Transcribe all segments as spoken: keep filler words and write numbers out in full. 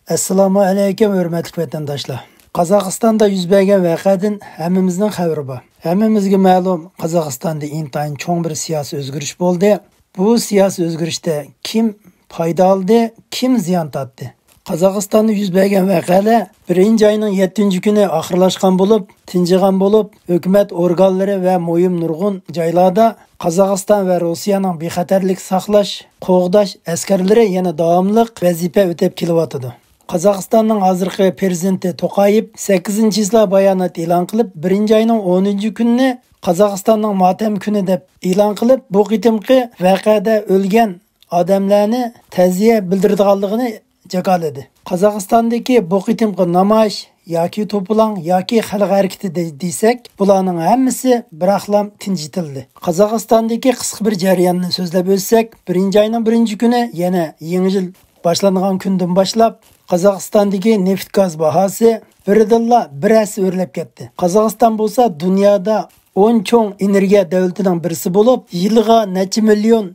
ئەسسالامۇ ئەلەيكۇم، ھۆرمەتلىك ۋەتەنداشلار. قازاقىستاندا يۈز بەرگەن ۋەقەدىن ھەممىمىزنىڭ خەۋىرى بار. ھەممىمىزگە مەلۇم، قازاقىستاندا ئىنتايىن چوڭ بىر سىياسىي ئۆزگىرىش بولدى. بۇ سىياسىي ئۆزگىرىشتە كىم پايدا ئالدى، كىم زىيان تارتتى؟ قازاقىستاندا يۈز بەرگەن ۋەقەلەر بىرىنچى ئاينىڭ يەتتىنچى كۈنى ئاخىرلاشقان بولۇپ، تىنجىغان بولۇپ، ھۆكۈمەت ئورگانلىرى ۋە مۇھىم نۇرغۇن جايلاردا قازاقىستان ۋە روسىيەنىڭ بىخەتەرلىك ساقلاش، قوغداش ئەسكەرلىرى يەنە داۋاملىق ۋەزىپە ئۆتەپ كېلىۋاتىدۇ. قازاقىستاننىڭ ھازىرقى پىرېزىدېنتى توقايېف سەككىزىنچى چىسلا بايانات ئېلان قىلىپ، بىرىنچى ئاينىڭ ئونىنچى كۈنىنى قازاقىستاننىڭ ماتەم كۈنى دەپ ئېلان قىلىپ، بۇ قېتىمقى ۋەقەدە ئۆلگەن ئادەملەرنى تەزىيە بىلدۈرىدىغانلىقىنى جاكارلىدى. قازاقىستاندىكى بۇ قېتىمقى نامايىش ياكى توپىلاڭ ياكى خەلق ھەرىكىتى دە-، دېسەك، بۇلارنىڭ ھەممىسى بىراقلام تىنجىتىلدى. قازاقىستاندىكى قىسقا بىر جەرياننى سۆزلەپ ئۆتسەك، بىرىنچى ئاينىڭ بىرىنچى كۈنى، يەنى يېڭى يىل باشلانغان كۈندىن باشلاپ، قازاقىستاندىكى نېفىت گاز باھاسى بىردىنلا بىر ھەسسە ئۆرلەپ كەتتى. قازاقىستان بولسا دۇنيادا ئون چوڭ ئېنېرگىيە دۆلىتىنىڭ بىرسى بولۇپ، يىلىغا نەچچە مىليون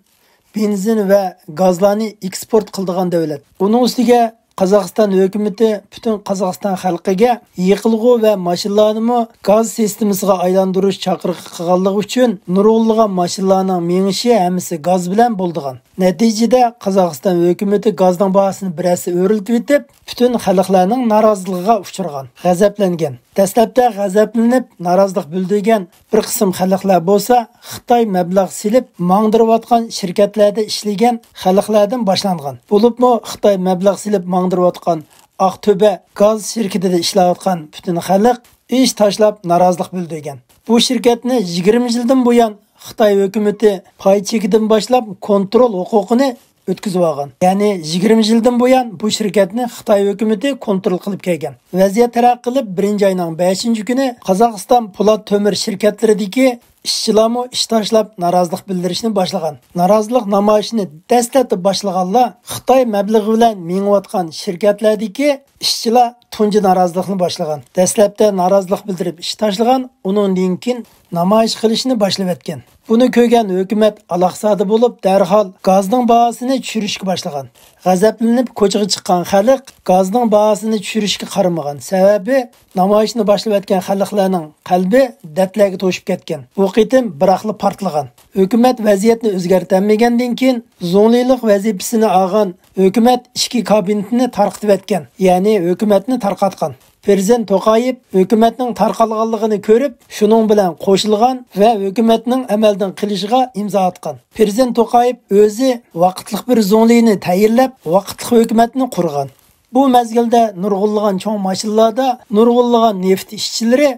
بېنزىن ۋە گازلارنى ئېكسپورت قىلىدىغان دۆلەت. ئۇنىڭ ئۈستىگە قازاقىستان ھۆكۈمىتى پۈتۈن قازاقىستان خەلقىگە يېقىلغۇ ۋە ماشىنىلارنىمۇ گاز سىستېمىسىغا ئايلاندۇرۇش چاقىرىقى قىلغانلىقى ئۈچۈن نۇرغۇنلىغان ماشىنىلارنىڭ مېڭىشى ھەممىسى گاز بىلەن بولىدىغان. نەتىجىدە، قازاقىستان ھۆكۈمىتى گازنىڭ باھاسىنى بىر ھەسسە ئۆرلىتىۋېتىپ، پۈتۈن خەلقلەرنىڭ نارازىلىقىغا ئۇچرىغان، غەزەپلەنگەن. دەسلەپتە غەزەپلىنىپ، نارازىلىق بىلدۈرگەن بىر قىسىم خەلقلەر بولسا، خىتاي مەبلەغ سېلىپ ماڭدۇرۇۋاتقان شىركەتلەردە ئىشلىگەن خەلقلەردىن باشلانغان. بولۇپمۇ خىتاي مەبلەغ سېلىپ ماڭدۇرۇۋاتقان ئاقتۆبە گاز شىركىتىدە ئىشلەۋاتقان پۈتۈن خەلق ئىش تاشلاپ نارازىلىق بىلدۈرگەن. بۇ شىركەتنى يىگىرمە يىلدىن بۇيان خىتاي ھۆكۈمىتى پاي چېكىدىن باشلاپ كونترول ھوقۇقىنى ئۆتكۈزۈۋالغان. يەنى يىگىرمە يىلدىن بۇيان بۇ شىركەتنى خىتاي ھۆكۈمىتى كونترول قىلىپ كەلگەن. ۋەزىيەت تەرەققىي قىلىپ، بىرىنچى ئاينىڭ بەشىنچى كۈنى قازاقىستان پولات تۆمۈر شىركەتلىرىدىكى ئىشچىلارمۇ ئىش تاشلاپ نارازىلىق بىلدۈرۈشنى باشلىغان. نارازىلىق نامايىشىنى دەسلەپتە باشلىغانلار خىتاي مەبلىغى بىلەن مېڭىۋاتقان شىركەتلەردىكى ئىشچىلار تۇنجى نارازىلىقنى باشلىغان. دەسلەپتە نارازىلىق بىلدۈرۈپ ئىش تاشلىغان، ئۇنىڭدىن كېيىن نامايىش قىلىشنى باشلىۋەتكەن. بۇنى كۆرگەن ھۆكۈمەت ئالاقزادە بولۇپ، دەرھال گازنىڭ باھاسىنى چۈشۈرۈشكە باشلىغان. غەزەپلىنىپ كوچىغا چىققان خەلق گازنىڭ باھاسىنى چۈشۈرۈشكە قارىمىغان. سەۋەبى، نامايىشنى باشلىۋەتكەن خەلقلەرنىڭ قەلبى دەردلەرگە توشۇپ كەتكەن. بۇ قېتىم بىراقلا پارتلىغان. ھۆكۈمەت ۋەزىيەتنى ئۆزگەرتەلمىگەندىن كېيىن، زۇڭلىلىق ۋەزىپىسىنى ئالغان ھۆكۈمەت ئىچكى كابىنېتىنى تارقىتىۋەتكەن، يەنى ھۆكۈمەتنى تارقاتقان. پىرېزىدېنت توقايېف ھۆكۈمەتنىڭ تارقالغانلىقىنى كۆرۈپ، شۇنىڭ بىلەن قوشۇلغان ۋە ھۆكۈمەتنىڭ ئەمەلدىن قېلىشىغا ئىمزا ئاتقان. پىرېزىدېنت توقايېف ئۆزى ۋاقىتلىق بىر زۇڭلىنى تەيىنلەپ، ۋاقىتلىق ھۆكۈمەتنى قۇرغان. بۇ مەزگىلدە نۇرغۇنلىغان چوڭ ماشىنىلاردا نۇرغۇنلىغان نېفىت ئىشچىلىرى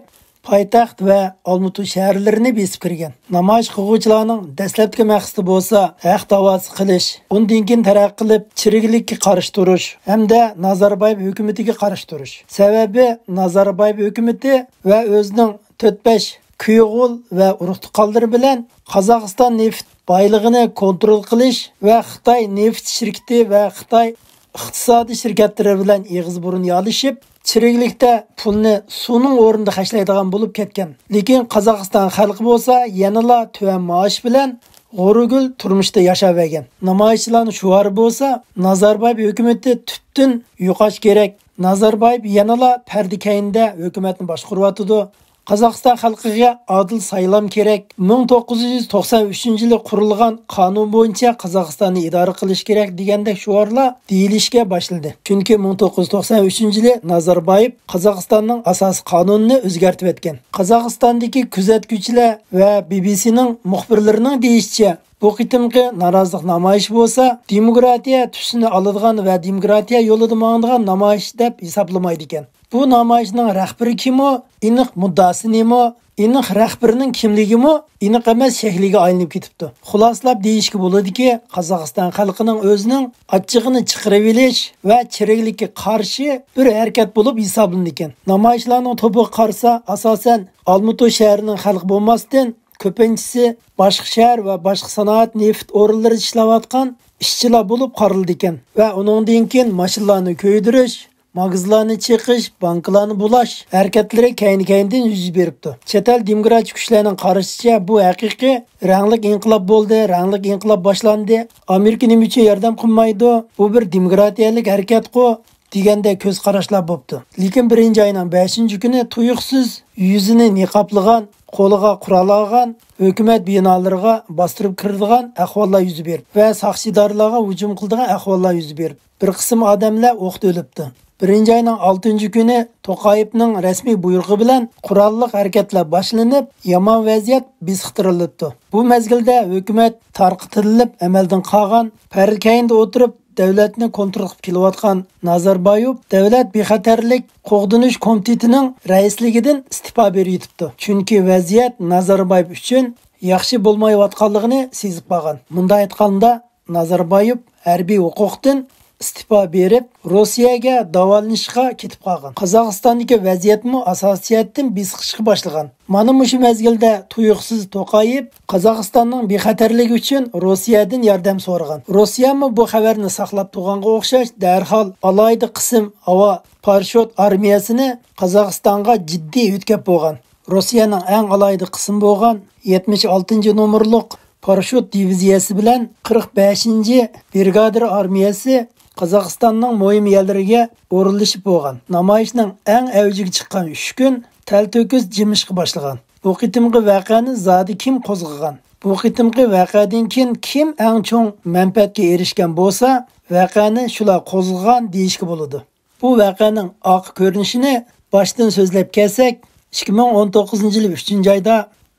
پايتەخت ۋە ئالمۇتۇ شەھەرلىرىنى بېسىپ كىرگەن. نامايىش قىلغۇچىلارنىڭ دەسلەپكى مەقسىتى بولسا ھەق داۋاسى قىلىش، ئۇندىن كېيىن تەرەققىي قىلىپ چىرىكلىككە قارشى تۇرۇش ھەمدە نازاربايېۋ ھۆكۈمىتىگە قارشى تۇرۇش. سەۋەبى، نازاربايېۋ ھۆكۈمىتى ۋە ئۆزىنىڭ تۆت-بەش كۈيئوغۇل ۋە ئۇرۇق-تۇغقانلىرى بىلەن قازاقىستان نېفىت بايلىقىنى كونترول قىلىش ۋە خىتاي نېفىت شىركىتى ۋە خىتاي ئىقتىسادىي شىركەتلىرى بىلەن ئېغىز بۇرۇن يالىشىپ، چىرىكلىكتە پۇلنى سۇنىڭ ئورنىدا خەجلەيدىغان بولۇپ كەتكەن. لېكىن قازاقىستان خەلقى بولسا يەنىلا تۆۋەن مائاش بىلەن غورىگىل تۇرمۇشتا ياشاۋەرگەن. نامايىشچىلارنىڭ شوئارى بولسا، نازاربايېۋ ھۆكۈمىتى تۈپتىن يوقاش كېرەك، نازاربايېۋ يەنىلا پەردە كەينىدە ھۆكۈمەتنى باشقۇرۇۋاتىدۇ، قازاقىستان خەلقىگە ئادىل سايلام كېرەك، مىڭ توققۇز يۈز توقسان ئۈچىنچى يىلى قۇرۇلغان قانۇن بويىچە قازاقىستاننى ئىدارە قىلىش كېرەك دېگەندەك شوئارلار دېيىلىشكە باشلىدى. چۈنكى مىڭ توققۇز يۈز توقسان ئۈچىنچى يىلى نازاربايېۋ قازاقىستاننىڭ ئاساسىي قانۇنىنى ئۆزگەرتىۋەتكەن. قازاقىستاندىكى كۆزەتكۈچىلەر ۋە بى بى سىنىڭ مۇخبىرلىرىنىڭ دېيىشىچە، بۇ قېتىمقى نارازىلىق نامايىشى بولسا دېموكراتىيە تۈسىنى ئالىدىغان ۋە دېموكراتىيە يولىدا ماڭىدىغان نامايىش دەپ ھېسابلىمايدىكەن. بۇ نامايىشنىڭ رەھبىرى كىمۇ، ئېنىق مۇددىئاسى نېمۇ، ئېنىق رەھبىرىنىڭ كىملىكىمۇ ئېنىق ئەمەس شەكىلگە ئايلىنىپ كېتىپتۇ. خۇلاسىلاپ دېيىشكە بولىدۇكى، قازاقىستان خەلقىنىڭ ئۆزىنىڭ ئاچچىقىنى چىقىرىۋېلىش ۋە چىرىكلىككە قارشى بىر ھەرىكەت بولۇپ ھېسابلىنىدىكەن. نامايىشلارنىڭ توپىغا قارىسا، ئاساسەن ئالمۇتۇ شەھىرىنىڭ خەلقى بولماستىن، كۆپىنچىسى باشقا شەھەر ۋە باشقا سانائەت نېفىت ئورۇنلىرىدا ئىشلەۋاتقان ئىشچىلار بولۇپ قارىلىدىكەن ۋە ئۇنىڭدىن كېيىن ماشىنىلارنى كۆيدۈرۈش، ماگىزلارنى چېقىش، بانكىلارنى بۇلاش ھەرىكەتلىرى كەينى-كەينىدىن يۈز بېرىپتۇ. چەت ئەل دېموكراتىك كۈچلەرنىڭ قارىشىچە، بۇ ھەقىقىي رەڭلىك ئىنقىلاب بولدى، رەڭلىك ئىنقىلاب باشلاندى. ئامېرىكا نېمە ئۈچۈن ياردەم قىلمايدۇ؟ بۇ بىر دېموكراتىيەلىك ھەرىكەتقۇ. دېگەندەك كۆز قاراشلار بوپتۇ. لېكىن بىرىنچى ئاينىڭ بەشىنچى كۈنى تۇيۇقسىز يۈزىنى نىقابلىغان، قولىغا قورال ئالغان، ھۆكۈمەت بىنالىرىغا باستۇرۇپ كىرىدىغان ئەھۋاللار يۈز بېرىپ ۋە ساقچىدارلارغا ھۇجۇم قىلىدىغان ئەھۋاللار يۈز بېرىپ، بىر قىسىم ئادەملەر ئوقتا ئۆلۈپتۇ. بىرىنچى ئاينىڭ ئالتىنچى كۈنى توقايېۋنىڭ رەسمىي بۇيرۇقى بىلەن قوراللىق ھەرىكەتلەر باشلىنىپ، يامان ۋەزىيەت بېسىقتۇرۇلۇپتۇ. بۇ مەزگىلدە ھۆكۈمەت تارقىتىلىپ ئەمەلدىن قالغان، پەردە كەينىدە ئولتۇرۇپ دۆلەتنى كونترول قىلىپ كېلىۋاتقان نازاربايېۋ دۆلەت بىخەتەرلىك قوغدىنىش كومىتېتىنىڭ رەئىسلىكىدىن ئىستېپا بېرىۋېتىپتۇ. چۈنكى ۋەزىيەت نازاربايېۋ ئۈچۈن ياخشى بولمايۋاتقانلىقىنى سېزىپ قالغان. مۇنداق ئېيتقاندا، نازاربايېۋ ھەربىي ھوقۇقتىن ئىستېپا بېرىپ، روسىيەگە داۋالىنىشقا كېتىپ قالغان. قازاقىستاندىكى ۋەزىيەتمۇ ئاساسىي جەھەتتىن بېسىقىشقا باشلىغان. مانا مۇشۇ مەزگىلدە تۇيۇقسىز توقايېۋ قازاقىستاننىڭ بىخەتەرلىكى ئۈچۈن روسىيەدىن ياردەم سورىغان. روسىيەمۇ بۇ خەۋەرنى ساقلاپ تۇرغانغا ئوخشاش، دەرھال ئالاھىدە قىسىم ھاۋا پاراشوت ئارمىيەسىنى قازاقىستانغا جىددىي يۆتكەپ بولغان. روسىيەنىڭ ئەڭ ئالاھىدە قىسمى بولغان يەتمىش ئالتىنچى نومۇرلۇق پاراشوت دىۋىزىيەسى بىلەن قىرىق بەشىنچى برىگادىر ئارمىيەسى قازاقىستاننىڭ مۇھىم يەرلىرىگە ئورۇنلىشىپ بولغان. نامايىشنىڭ ئەڭ ئەۋجىگە چىققان ئۈچ كۈن تەلتۆكۈس جىمىشقا باشلىغان. بۇ قېتىمقى ۋەقەنى زادى كىم قوزغىغان؟ بۇ قېتىمقى ۋەقەدىن كېيىن كىم ئەڭ چوڭ مەنپەئەتكە ئېرىشكەن بولسا، ۋەقەنى شۇلار قوزغىغان دېيىشكە بولىدۇ. بۇ ۋەقەنىڭ ئارقا كۆرۈنۈشىنى باشتىن سۆزلەپ كەلسەك، ئىككى مىڭ ئون توققۇزىنچى يىل ئۈچىنچى ئايدا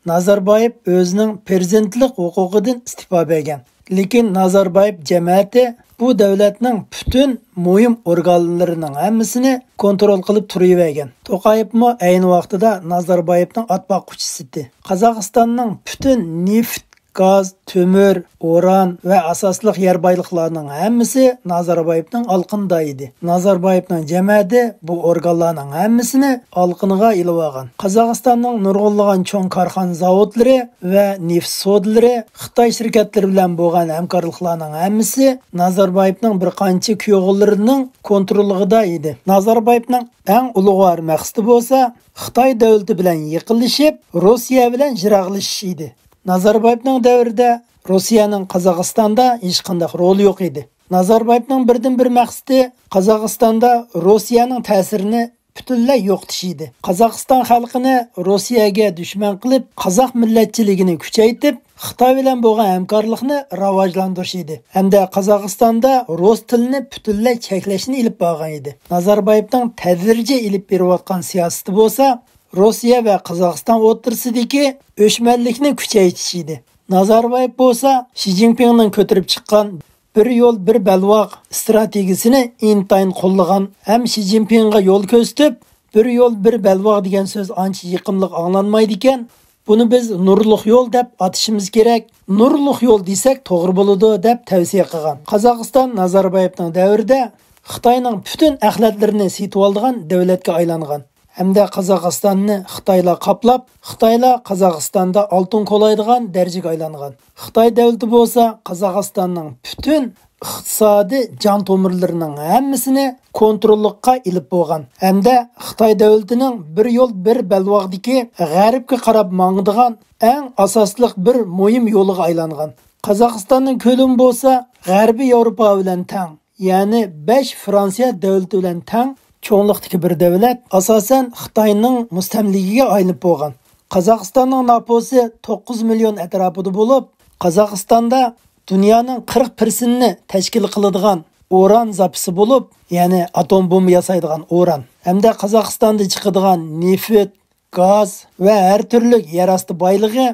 نازاربايېۋ ئۆزىنىڭ پىرېزىدېنتلىق ھوقۇقىدىن ئىستېپا بەرگەن. لېكىن نازاربايېۋ جەمەتى بۇ دۆلەتنىڭ پۈتۈن مۇھىم ئورگانلىرىنىڭ ھەممىسىنى كونترول قىلىپ تۇرۇۋەرگەن. توقايېۋمۇ ئەينى ۋاقتىدا نازاربايېۋنىڭ ئات باققۇچىسى ئىدى. قازاقىستاننىڭ پۈتۈن نېفىت، گاز، تۆمۈر، ئۇران ۋە ئاساسلىق يەر بايلىقلارنىڭ ھەممىسى نازاربايېۋنىڭ ئالىقىنىدا ئىدى. نازاربايېۋنىڭ جەمەتى بۇ ئورگانلارنىڭ ھەممىسىنى ئالىقىنىغا ئېلىۋالغان. قازاقىستاننىڭ نۇرغۇنلىغان چوڭ كارخانا زاۋۇتلىرى ۋە نېفىت سودىلىرى خىتاي شىركەتلىرى بىلەن بولغان ھەمكارلىقلارنىڭ ھەممىسى نازاربايېۋنىڭ بىر قانچە كۇياۋغىلىرىنىڭ كونتروللۇقىدا ئىدى. نازاربايېۋنىڭ ئەڭ ئۇلۇغۋار مەقسىتى بولسا خىتاي دۆلىتى بىلەن يېقىنلىشىپ، روسىيە بىلەن يىراقلىشىش ئىدى. نازاربايېۋنىڭ دەۋرىدە روسىيەنىڭ قازاقىستاندا ھېچقانداق رولى يوق ئىدى. نازاربايېۋنىڭ بىردىنبىر مەقسىتى قازاقىستاندا روسىيەنىڭ تەسىرىنى پۈتۈنلەي يوقىتىش ئىدى. قازاقىستان خەلقىنى روسىيەگە دۈشمەن قىلىپ، قازاق مىللەتچىلىكىنى كۈچەيتىپ، خىتاي بىلەن بولغان ھەمكارلىقنى راۋاجلاندۇرۇش ئىدى. ھەمدە قازاقىستاندا رۇس تىلىنى پۈتۈنلەي چەكلەشنى ئېلىپ بارغان ئىدى. نازاربايېۋنىڭ تەدرىجىي ئېلىپ بېرىۋاتقان سىياسىتى بولسا روسىيە ۋە قازاقىستان ئوتتۇرىسىدىكى ئۆچمەنلىكنى كۈچەيتىش ئىدى. نازاربايېۋ بولسا شى جىنپىڭنىڭ كۆتۈرۈپ چىققان بىر يول، بىر بەلباغ ئىستراتېگىيىسىنى ئىنتايىن قوللىغان ھەم شى جىنپىڭغا يول كۆرسىتىپ، بىر يول، بىر بەلباغ دېگەن سۆز ئانچە يېقىملىق ئاڭلانمايدىكەن، بۇنى بىز نۇرلۇق يول دەپ ئاتىشىمىز كېرەك. نۇرلۇق يول دېسەك توغرا بولىدۇ دەپ تەۋسىيە قىلغان. قازاقىستان نازاربايېۋنىڭ دەۋرىدە خىتاينىڭ پۈتۈن ئەخلەتلىرىنى سېتىۋالىدىغان دۆلەتكە ئايلانغان. ھەمدە قازاقىستاننى خىتايلار قاپلاپ، خىتايلار قازاقىستاندا ئالتۇن كولايدىغان دەرىجىگە ئايلانغان. خىتاي دۆلىتى بولسا قازاقىستاننىڭ پۈتۈن ئىقتىسادىي جان تومۇرلىرىنىڭ ھەممىسىنى كونتروللۇققا ئېلىپ بولغان ھەمدە خىتاي دۆلىتىنىڭ بىر يول، بىر بەلباغدىكى غەربكە قاراپ ماڭىدىغان ئەڭ ئاساسلىق بىر مۇھىم يولىغا ئايلانغان. قازاقىستاننىڭ كۆلىمى بولسا غەربىي ياۋروپا بىلەن تەڭ، يەنى بەش فرانسىيە دۆلىتى بىلەن تەڭ چوڭلۇقتىكى بىر دۆلەت، ئاساسەن خىتاينىڭ مۇستەملىكىگە ئايلىنىپ بولغان. قازاقىستاننىڭ ناپۇسى توققۇز مىليون ئەتراپىدا بولۇپ، قازاقىستاندا دۇنيانىڭ قىرىق پىرسېنتىنى تەشكىل قىلىدىغان ئۇران زاپىسى بولۇپ، يەنى ئاتوم بومبا ياسايدىغان ئۇران ھەمدە قازاقىستاندا چىقىدىغان نېفىت، گاز ۋە ھەر تۈرلۈك يەر ئاستى بايلىقى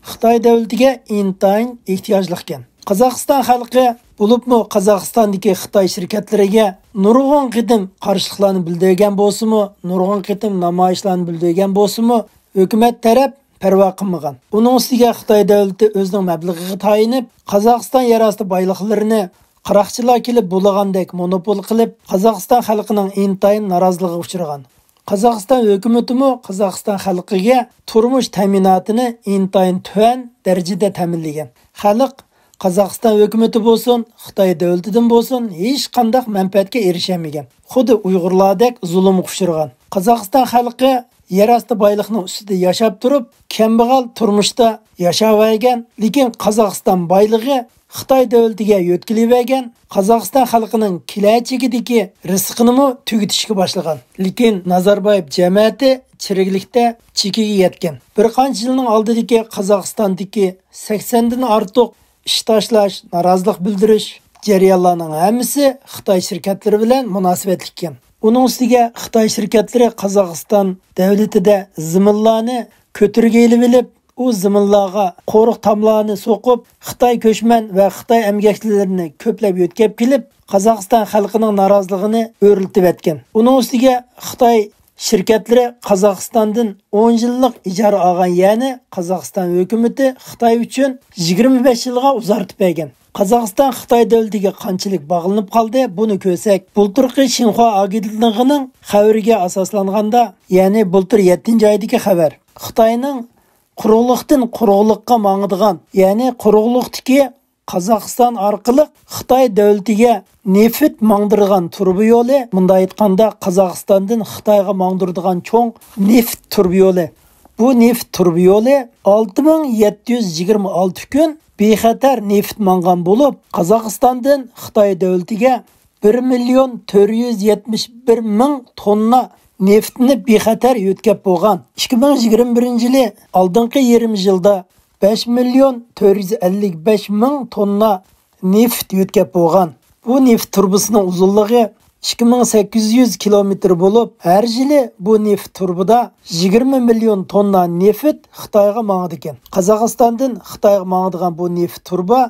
خىتاي دۆلىتىگە ئىنتايىن ئېھتىياجلىقكەن. قازاقىستان خەلقى، بولۇپمۇ قازاقىستاندىكى خىتاي شىركەتلىرىگە نۇرغۇن قېتىم قارشىلىقلارنى بىلدۈرگەن بولسىمۇ، نۇرغۇن قېتىم نامايىشلارنى بىلدۈرگەن بولسىمۇ، ھۆكۈمەت تەرەپ پەرۋا قىلمىغان. ئۇنىڭ ئۈستىگە خىتاي دۆلىتى ئۆزىنىڭ مەبلىغىغا تايىنىپ، قازاقىستان يەر ئاستى بايلىقلىرىنى قاراقچىلار كېلىپ بۇلىغاندەك مونوپول قىلىپ، قازاقىستان خەلقىنىڭ ئىنتايىن نارازىلىقىغا ئۇچرىغان. قازاقىستان ھۆكۈمىتىمۇ قازاقىستان خەلقىگە تۇرمۇش تەمىناتىنى ئىنتايىن تۆۋەن دەرىجىدە تەمىنلىگەن. خەلق قازاقىستان ھۆكۈمىتى بولسۇن، خىتاي دۆلىتىدىن بولسۇن، ھېچقانداق مەنپەئەتكە ئېرىشەلمىگەن. خۇددى ئۇيغۇرلاردەك زۇلۇمغا ئۇچرىغان. قازاقىستان خەلقى يەر ئاستى بايلىقنىڭ ئۈستىدە ياشاپ تۇرۇپ، كەمبەغەل تۇرمۇشتا ياشاۋەرگەن، لېكىن قازاقىستان بايلىقى خىتاي دۆلىتىگە يۆتكىلىۋەرگەن، قازاقىستان خەلقىنىڭ كېلەچىكىدىكى رىزقىنىمۇ تۈگىتىشكە باشلىغان. لېكىن نازاربايېف جەمەتى چىرىكلىكتە چېكىگە يەتكەن. بىر قانچە يىلنىڭ ئالدىدىكى قازاقىستاندىكى سەكسەندىن ئارتۇق ئىش تاشلاش، نارازىلىق بىلدۈرۈش جەريانلارنىڭ ھەممىسى خىتاي شىركەتلىرى بىلەن مۇناسىۋەتلىك ئىكەن. ئۇنىڭ ئۈستىگە خىتاي شىركەتلىرى قازاقىستان دۆلىتىدە زېمىنلارنى كۆتۈرگە ئېلىۋېلىپ، ئۇ زېمىنلارغا قورۇق تاملارنى سوقۇپ، خىتاي كۆچمەن ۋە خىتاي ئەمگەكچىلىرىنى كۆپلەپ يۆتكەپ كېلىپ، قازاقىستان خەلقىنىڭ نارازىلىقىنى ئۆرلىتىۋەتكەن. ئۇنىڭ ئۈستىگە خىتاي شىركەتلىرى قازاقىستاندىن ئون يىللىق ئىجارە ئالغان يەرنى قازاقىستان ھۆكۈمىتى خىتاي ئۈچۈن يىگىرمە بەش يىلغا ئۇزارتىپ بەرگەن. قازاقىستان خىتاي دۆلىتىگە قانچىلىك باغلىنىپ قالدى، بۇنى كۆرسەك، بۇلتۇرقى شىنخۇا ئاگېنتلىقىنىڭ خەۋىرىگە ئاساسلانغاندا، يەنى بۇلتۇر يەتتىنچى ئايدىكى خەۋەر، خىتاينىڭ قۇرۇقلۇقتىن قۇرۇقلۇققا ماڭىدىغان، يەنى قۇرۇقلۇقتىكى قازاقىستان ئارقىلىق خىتاي دۆلىتىگە نېفىت ماڭدۇرىدىغان تۇرۇبا يولى، مۇنداق ئېيتقاندا، قازاقىستاندىن خىتايغا ماڭدۇرىدىغان چوڭ نېفىت تۇرۇبا يولى. بۇ نېفىت تۇرۇبا يولى ئالتە مىڭ يەتتە يۈز يىگىرمە ئالتە كۈن بىخەتەر نېفىت ماڭغان بولۇپ، قازاقىستاندىن خىتاي دۆلىتىگە بىر مىليون تۆت يۈز يەتمىش بىر مىڭ توننا نېفىتنى بىخەتەر يۆتكەپ بولغان. ئىككى مىڭ يىگىرمە بىرىنچى يىلى ئالدىنقى يېرىم يىلدا بەش مىليون تۆت يۈز ئەللىك بەش مىڭ توننا نېفىت يۆتكەپ بولغان. بۇ نېفىت تۇرۇبىسىنىڭ ئۇزۇنلۇقى ئىككى مىڭ سەككىز يۈز كىلومېتىر بولۇپ، ھەر يىلى بۇ نېفىت تۇرۇبىدا يىگىرمە مىليون توننا نېفىت خىتايغا ماڭىدىكەن. قازاقىستاندىن خىتايغا ماڭىدىغان بۇ نېفىت تۇرۇبا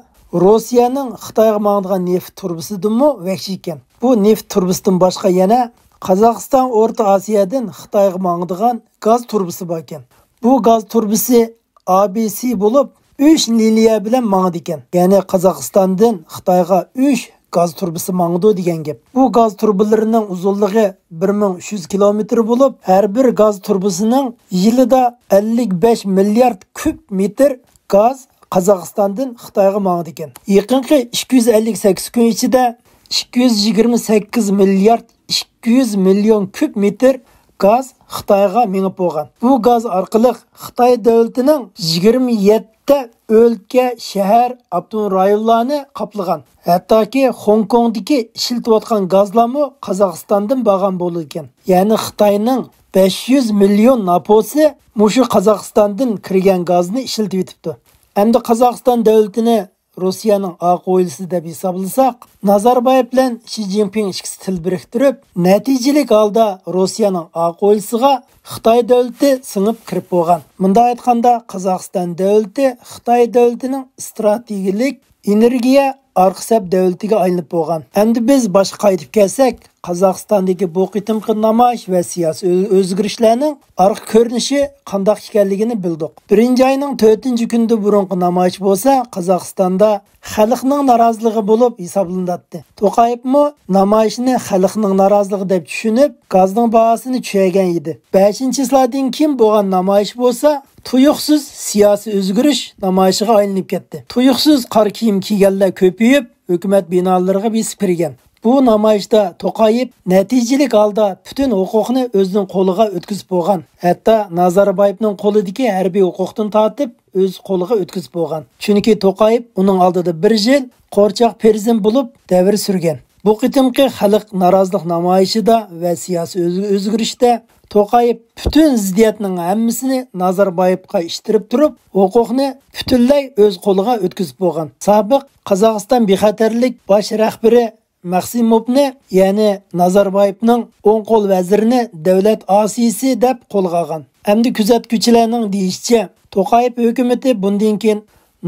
روسىيەنىڭ خىتايغا ماڭىدىغان نېفىت تۇرۇبىسىدىنمۇ ۋەھشىيكەن. بۇ نېفىت تۇرۇبىسىدىن باشقا يەنە قازاقىستان ئورتا ئاسىيادىن خىتايغا ماڭىدىغان گاز تۇرۇبىسى باركەن. بۇ گاز تۇرۇبىسى ئا بى سى بولۇپ، ئۈچ لىنىيە بىلەن ماڭىدىكەن. يەنى قازاقىستاندىن خىتايغا ئۈچ گاز تۇرۇبىسى ماڭىدۇ دېگەن گەپ. بۇ گاز تۇرۇبىلىرىنىڭ ئۇزۇنلۇقى بىر مىڭ ئۈچ يۈز كىلومېتىر بولۇپ، ھەر بىر گاز تۇرۇبىسىنىڭ يىلىدا ئەللىك بەش مىليارد كۇب مېتىر گاز قازاقىستاندىن خىتايغا ماڭىدىكەن. يېقىنقى ئىككى يۈز ئەللىك سەككىز كۈن ئىچىدە ئىككى يۈز يىگىرمە سەككىز مىليارد ئىككى يۈز مىليون كۇب مېتىر گاز خىتايغا مېڭىپ بولغان. بۇ گاز ئارقىلىق خىتاي دۆلىتىنىڭ يىگىرمە يەتتە ئۆلكە، شەھەر، ئاپتونوم رايونلارنى قاپلىغان. ھەتتاكى خوڭكوڭدىكى ئىشلىتىۋاتقان گازلارمۇ قازاقىستاندىن بارغان بولىدىكەن. يەنى خىتاينىڭ بەش يۈز مىليون ناپوسى مۇشۇ قازاقىستاندىن كىرگەن گازنى ئىشلىتىۋېتىپتۇ. ئەمدى قازاقىستان دۆلىتىنى روسىيەنىڭ ئاق ھويلىسى دەپ ھېسابلىساق، نازاربايېف بىلەن شى جىنپىڭ ئىككىسى تىل بىرىكتۈرۈپ، نەتىجىلىك ھالدا روسىيەنىڭ ئاق ھويلىسىغا خىتاي دۆلىتى سىڭىپ كىرىپ بولغان. مۇنداق ئېيتقاندا، قازاقىستان دۆلىتى خىتاي دۆلىتىنىڭ ئىستراتېگىيەلىك ئېنېرگىيە ئارقا سەپ دۆلىتىگە ئايلىنىپ بولغان. ئەمدى بىز باشقا قايتىپ كەلسەك، قازاقىستاندىكى بۇ قېتىمقى نامايىش ۋە سىياسىي ئۆز-، ئۆزگىرىشلەرنىڭ ئارقا كۆرۈنۈشى قانداق ئىكەنلىكىنى بىلدۇق. بىرىنچى ئاينىڭ تۆتىنچى كۈنىدە بۇرۇنقى نامايىش بولسا قازاقىستاندا خەلقنىڭ نارازىلىقى بولۇپ ھېسابلىناتتى. توقايېۋمۇ نامايىشنى خەلقنىڭ نارازىلىقى دەپ چۈشىنىپ، گازنىڭ باھاسىنى چۈشۈرگەن ئىدى. بەشىنچى چىسلادىن كېيىن بولغان نامايىش بولسا تۇيۇقسىز سىياسىي ئۆزگىرىش نامايىشىغا ئايلىنىپ كەتتى. تۇيۇقسىز قارا كىيىم كىيگەنلەر كۆپىيىپ، ھۆكۈمەت بىنالىرىغا بېسىپ كىرگەن. بۇ نامايىشتا توقايېپ نەتىجىلىك ھالدا پۈتۈن ھوقۇقنى ئۆزىنىڭ قولىغا ئۆتكۈزۈپ بولغان. ھەتتا نازاربايېۋنىڭ قولىدىكى ھەربىي ھوقۇقتىن تارتىپ ئۆز قولىغا ئۆتكۈزۈپ بولغان. چۈنكى توقايېپ ئۇنىڭ ئالدىدا بىر يىل قورچاق پىرېزىدېنت بولۇپ دەۋر سۈرگەن. بۇ قېتىمقى خەلق نارازىلىق نامايىشىدا ۋە سىياسىي ئۆز-، ئۆزگىرىشتە توقايېپ پۈتۈن زىددىيەتنىڭ ھەممىسىنى نازاربايېۋقا ئىتتىرىپ تۇرۇپ، ھوقۇقنى پۈتۈنلەي ئۆز قولىغا ئۆتكۈزۈپ بولغان. سابىق قازاقىستان بىخەتەرلىك باش رەھبىرى مەخسىموۋنى، يەنى نازاربايېۋنىڭ ئوڭ قول ۋەزىرىنى دۆلەت ئاسىيسى دەپ قولغا ئالغان. ئەمدى كۆزەتكۈچىلەرنىڭ دېيىشىچە، توقايېپ ھۆكۈمىتى بۇندىن كېيىن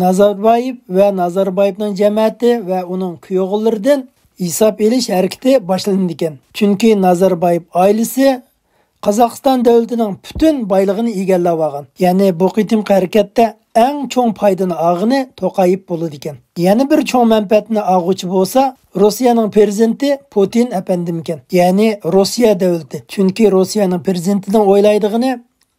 نازاربايېۋ ۋە نازاربايېۋنىڭ جەمەتى ۋە ئۇنىڭ كۈيئوغۇللىرىدىن ھېساب ئېلىش ھەرىكىتى باشلىنىدىكەن. چۈنكى نازاربايېۋ ئائىلىسى قازاقىستان دۆلىتىنىڭ پۈتۈن بايلىقىنى ئىگىلەپ ئالغان. يەنى بۇ قېتىمقى ھەرىكەتتە ئەڭ چوڭ پايدىنى ئالغىنى توقايېپ بولىدىكەن. يەنە بىر چوڭ مەنپەئەتنى ئالغۇچى بولسا روسىيەنىڭ پىرېزىدېنتى پۇتىن ئەپەندىمكەن. يەنى روسىيە دۆلىتى. چۈنكى روسىيەنىڭ پىرېزىدېنتىنىڭ ئويلايدىغىنى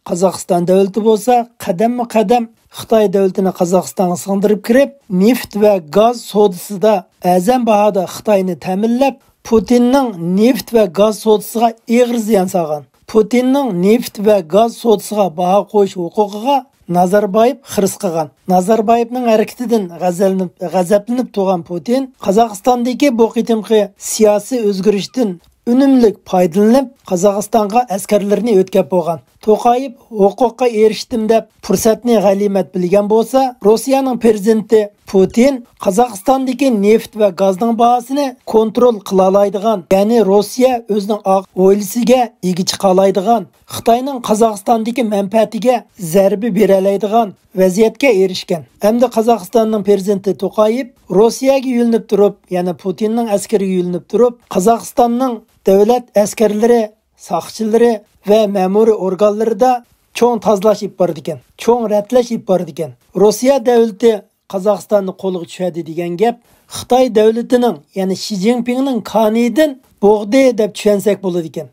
قازاقىستان دۆلىتى بولسا قەدەممۇ قەدەم خىتاي دۆلىتىنى قازاقىستانغا سىڭدۈرۈپ كىرىپ، نېفىت ۋە گاز سودىسىدا ئەرزان باھادا خىتاينى تەمىنلەپ، پۇتىننىڭ نېفىت ۋە گاز سودىسىغا ئېغىر زىيان سالغان. پۇتىننىڭ نېفىت ۋە گاز سودىسىغا باھا قويۇش ھوقۇقىغا نازاربايېۋ خىرىس قىلغان. نازاربايېۋنىڭ ھەرىكىتىدىن غەزەلىنىپ، غەزەپلىنىپ تۇرغان پۇتىن قازاقىستاندىكى بۇ قېتىمقى سىياسىي ئۆزگىرىشتىن ئۈنۈملۈك پايدىلىنىپ، قازاقىستانغا ئەسكەرلىرىنى ئۆتكەپ بولغان. توقايېۋ ھوقۇققا ئېرىشتىم دەپ پۇرسەتنى غەنىيمەت بىلگەن بولسا، روسىيەنىڭ پىرېزىدېنتى پۇتىن قازاقىستاندىكى نېفىت ۋە گازنىڭ باھاسىنى كونترول قىلالايدىغان، يەنى روسىيە ئۆزىنىڭ ئاق ھويلىسىگە ئىگە چىقالايدىغان، خىتاينىڭ قازاقىستاندىكى مەنپەئەتىگە زەربە بېرەلەيدىغان ۋەزىيەتكە ئېرىشكەن. ئەمدى قازاقىستاننىڭ پىرېزىدېنتى توقايېۋ روسىيەگە يۆلىنىپ تۇرۇپ، يەنى پۇتىننىڭ ئەسكىرىگە يۆلىنىپ تۇرۇپ، قازاقىستاننىڭ دۆلەت ئەسكەرلىرى، ساقچىلىرى ۋە مەمۇرىي ئورگانلىرىدا چوڭ تازىلاش ئېلىپ بارىدىكەن، چوڭ رەتلەش ئېلىپ بارىدىكەن. روسىيە دۆلىتى قازاقىستاننى قولغا چۈشۈردى دېگەن گەپ خىتاي دۆلىتىنىڭ، يەنى شى جىنپىڭنىڭ كانىيىدىن بوغدى دەپ چۈشەنسەك بولىدىكەن.